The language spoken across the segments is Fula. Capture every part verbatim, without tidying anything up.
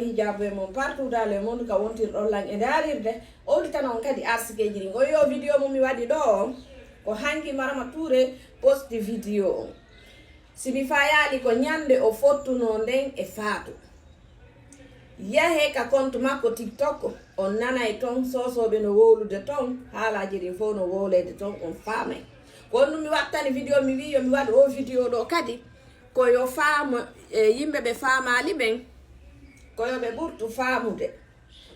Hijaabu e mon partout dans le monde ka wontirɗon lan e ndaarirde. Owlitana on kadi arsikeeji ɗin. O yo vidéo mo mi waɗi ɗo o, ko hanki Marama Touré posti vidéo on. Si mi fayaali ko ñande o fottunoo nden e Faatu. Yahee ka compte makko TikTok, on nanay ton soosooɓe no wowlude ton, haalaaji ɗin fow no wowleede ton, on faamay. Ko on ɗum mi wattani vidéo, mi wi'i yo mi waɗu o vidéo ɗo kadi, ko yo faama, e yimɓe ɓe faamaali ɓen, ko yo ɓe ɓurtu faamude.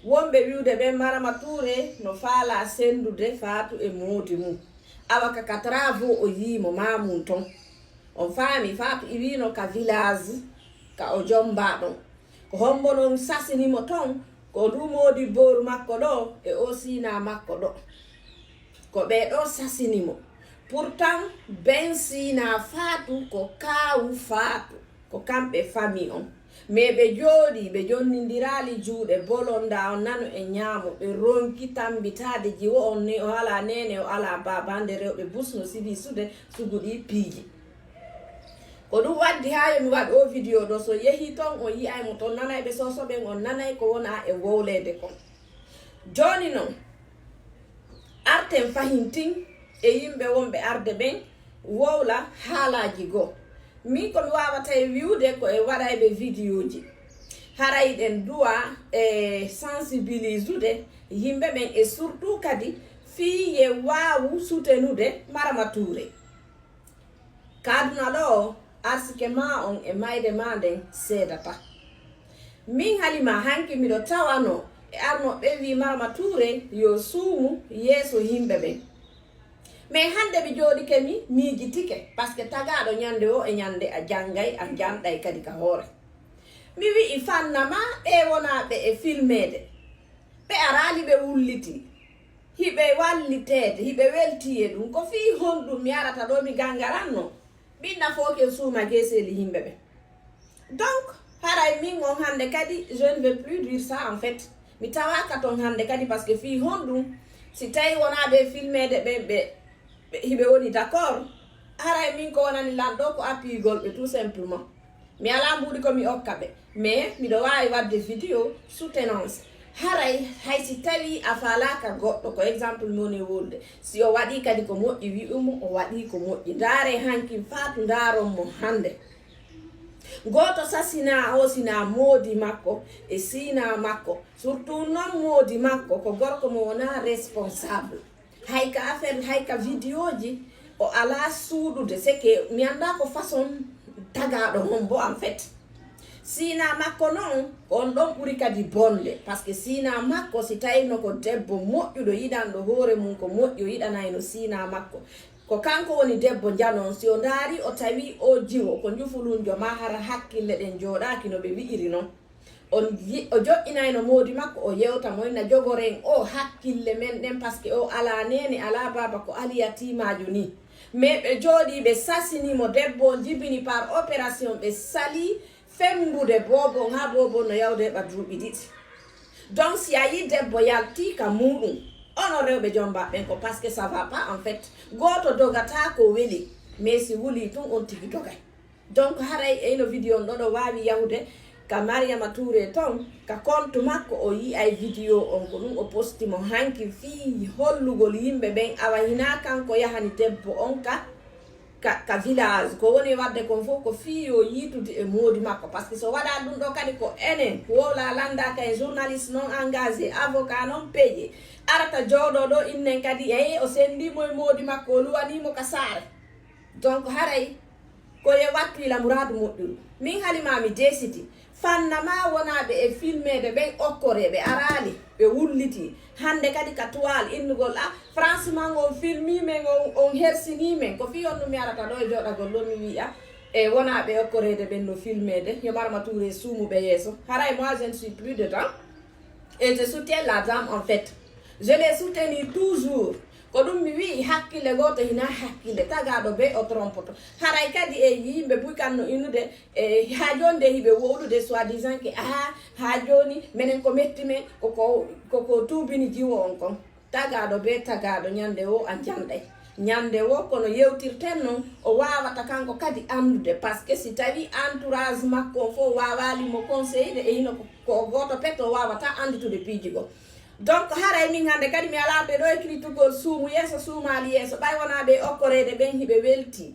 Wonɓe wi'ude ɓen Marama Touré no faalaa senndude Faatu e moodi mum. Awa ka, ka travaux o yi'i mo maa mum ton. On faami, Faatu iwiino ka village, ka o jommbaa ɗon. Ko hombo non sasini mo ton? Ko nduu moodibbooru makko ɗo e oo siinaa makko ɗo. Ko ɓee ɗoo sasini mo. Pourtant, ben siinaa Faatu ko kaawu Faatu. Ko kamɓe famille on. Mais ɓe jooɗii, ɓe jonnindiraali juuɗe, bolondaa on nano e ñaamo, ɓe ronki tammbitaade jiwo on ni o alaa neene, o alaa baaba, hannde rewɓe bus no sibii suude, sugu ɗii piiji. Ko ɗum waddi haa yo mi waɗ oo vidéo ɗo, so yehii ton, on yi'ay mo ton, nanay ɓe soosoo ɓen, on nanay ko wonaa e wowleede kon. Jooni non, arten fahin tin e yimɓe wonɓe arde ɓen, wowla haalaaji goo. Min ko mi waawata e wi'ude ko e waɗayɓe vidéoji. Haray ɗen duwa e sensibiliser-ude yimɓe ɓen e surtout kadi fii ye waawu soutenir-ude Marama Touré. Ka aduna ɗoo, arsike maa on e mayde maa nden seedata. Min Halima hanki miɗo tawanoo e arnooɓe ɓen wi'i Marama Touré yo suumu yeeso yimɓe ɓen. Mais hannde mi jooɗike mi miijitike, parce que tagaaɗo ñande woo e ñande a janngay, a janɗay kadi ka hoore. Mi wi'i fanna maa ɓee wonaa ɓe e filmeede. Ɓe araali ɓe wullitii. Hiɓe walliteede, hiɓe weltii e ɗum. Ko fii honɗum mi arata ɗoo mi ganngaranno? Min nafooki en suuma geeseeli yimɓe ɓe. Donc, haray min on hannde kadi, je ne veux plus dire ça en fait. Mi tawaaka ton hannde kadi, parce que fii honɗum, si tawi wonaa ɓe filmeede ɓe, ɓe, ɓe, hiɓe woni d'accord, haray min ko wonani lan ɗoo ko appuyugol ɓe tout simplement. Mi alaa mbuuɗi ko mi okka ɓe, mais miɗo waawi waɗde vidéo soutenance. Haray hay si tawii a faalaaka goɗɗo, ko exemple mi woni e wowlude, si o waɗii kadi ko moƴƴi, wi'u mo o waɗii ko moƴƴi. Ndaaree hankin Faatu, ndaaron mo hannde. Gooto sasinaa o sinaa moodi makko e siinaa makko, surtout non moodi makko ko gorko mo wonaa responsable. Hay ka affaire, hay ka vidéoji, o alaa suuɗude, c'est que mi anndaa ko façon tagaaɗo hombo en fait. Siinaa makko non, ko on ɗon ɓuri kadi bonde, parce que siinaa makko, si tawino ko debbo moƴƴuɗo, yiɗanɗo hoore mum ko moƴƴi, o yiɗanayno siinaa makko. Ko kanko woni debbo njano on, si o ndaari, o tawi o jiwo, ko njufulunjo, ma hara hakkille ɗen jooɗaaki no ɓe wi'iri non. On yi-, o joƴƴinayno moodi makko, o yewta mo, na jogoren o hakkille men ɗen, parce que o alaa neene, alaa baaba, ko aliyatiimaajo nii. Mais ɓe jooɗii, ɓe sasini mo, debbo on jibini par opération, ɓe salii femmbude boobo on, haa boobo on no yawde heɓa duuɓi ɗiɗi. Donc, si a yii debbo yaltii ka muuɗum, onon rewɓe jommbaa ɓen ko parce que ça va pas en fait. Gooto dogataa ko weli, mais si wulii tun on tigi dogay. Donc, haray eyno vidéo on ɗoo ɗo waawi yahude ka Mariama Touré ton, ka compte makko, o yi'ay vidéo on, ko ɗum o posti mo hanki fii hollugol yimɓe ɓen, awa hinaa kanko yahani debbo on ka, ka, ka village. Ko woni e waɗde kon fof ko fii yo yiitude e moodi makko, parce que so waɗaa ɗum ɗoo kadi ko enen wowlaa lanndaaka en journaliste non engagé, avocat non payé, arata jooɗoo ɗoo innen kadi, eyi o senndii mo e moodi makko, o luwanii mo ka saare. Donc, haray ko ye wattu ila muraadu moƴƴuru. Min Halima mi deesiti. Fanna maa wonaa ɓe e filmeede ɓen okkoree, ɓe araali, ɓe wullitii. Hannde kadi ka toile innugol, ah, franchement, on filmii men, on, on hersinii men. Ko fii on ɗum mi arata ɗoo e jooɗagol ɗoo mi wi'a, e wonaa ɓe okkoreede ɓen no filmeede, yo Marama Touré suumu ɓe yeeso. Haray moi, je ne suis plus dedans. Et je soutiens la dame en fait. Je l'ai soutenue toujours. Ko ɗum mi wi'i, hakkille gooto hinaa hakkille, tagaaɗo bee o trompoto. Haray kadi e yimɓe buy kan no innude, e haa jooni de hiɓe wowlude soi-disant que, ah, haa jooni menen ko metti men, ko, ko, ko, ko tuubini jiwo on kon. Tagaaɗo bee tagaaɗo ñande woo a janɗay. Ñande wo kono yewtirten non, o waawata kanko kadi anndude, parce que si tawi entourage makko on fof waawaali mo conseillede, e hino ko, ko o gooto pet, o waawata annditude piiji goo. Donc haray min hannde kadi mi alaa ɓe ɗo e kritugol suumu yeeso, suumaali yeeso, ɓay wonaa ɓe okkoreede ɓen hiɓe weltii.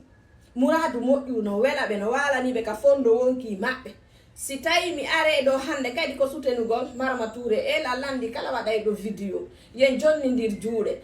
Muraadu moƴƴu no wela ɓe, no waalani ɓe ka fondo wonki maɓɓe. Si tawi mi are ɗo hannde kadi ko sutenugol Marama Touré e la lanndi kala waɗay ɗo vidéo. Yen jonnindir juuɗe.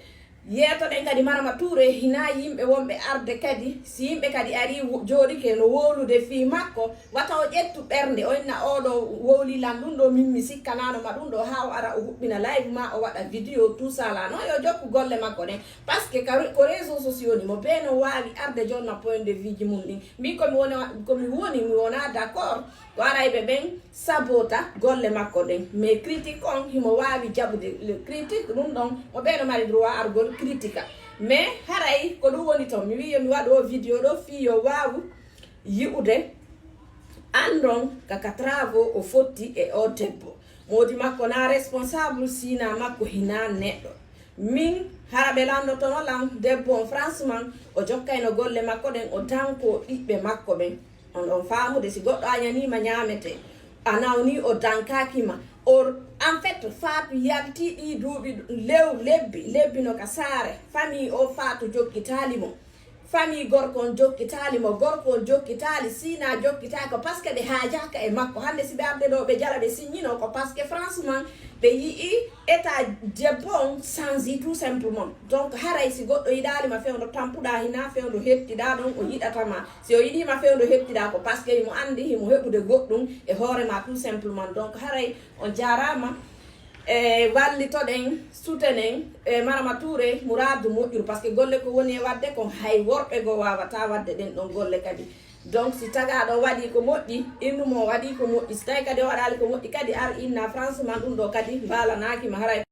Yeetoɗen kadi Marama Touré hina yimɓe wonɓe arde kadi. Si yimɓe kadi ari wo-, jooɗike no wowlude fii makko, wata o ƴettu ɓernde, o inna oo ɗo wowli lan ɗum ɗo, min mi sikkanaano ma ɗum ɗo, haa o ara o huɓɓina live ma o waɗa vidéo tout ça là. Non, yo jokku golle makko ɗen. Parce que ka re-, ko réseaux sociaux ni mo bee no waawi arde jonna point de vue ji mum ɗin. Min ko mi woni, ko mi woni, mi wonaa d'accord ko arayɓe ɓen sabota golle makko ɗen. Mais critique on himo waawi jaɓude le critique, ɗum ɗon mo ɓe no mari droit argol critique. Mais haray ko ɗum woni ton, mi wi yo mi waɗu o vidéo ɗo fii yo waawu yi'ude, anndon ka, ka travaux o fotti e o debbo. Moodi makko na responsable, sina makko hina neɗɗo. Min, hara ɓe landotono lan, debbo on, franchement, o jokkayno golle makko ɗen, o danko ɓiɓɓe makko ɓen. On ɗon faamude, si goɗɗo añaniima ñaamete, a nawni, o dankaaki ma. O, en fait, Faatu yalti ɗi duuɓi, lew, lebbi, lebbi no ka saare. Famille o Faatu jokkitaali mo. Famille gorko on jokkitaali mo, gorko on jokkitaali, sina jokkitaaki ko parce que ɓe haajaaka e makko. Hannde si ɓe arde ɗo ɓe jala ɓe siññino ko parce que franchement ɓe yi'i état debbo on change tout simplement. Donc haray si goɗɗo yiɗaali ma fewndo tampuɗa hina, fewndo hettiɗa ɗon o yiɗata ma. Si o yiɗi ma fewndo hettiɗa ko parce que himo anndi himo heɓude goɗɗum e hoore ma tout simplement. Donc haray on jaaraama. E wallitoɗen, sutenen, e Marama Touré, muraadu moƴƴuru, parce que golle ko woni e waɗde kon hay worɓe goo waawata waɗde ɗen ɗon golle kadi. Donc si tagaaɗo waɗi ko moƴƴi, innu mo waɗi ko moƴƴi, si tawi kadi o waɗaali ko moƴƴi kadi ar inna, franchement ɗum ɗo kadi mbaalanaaki ma haray.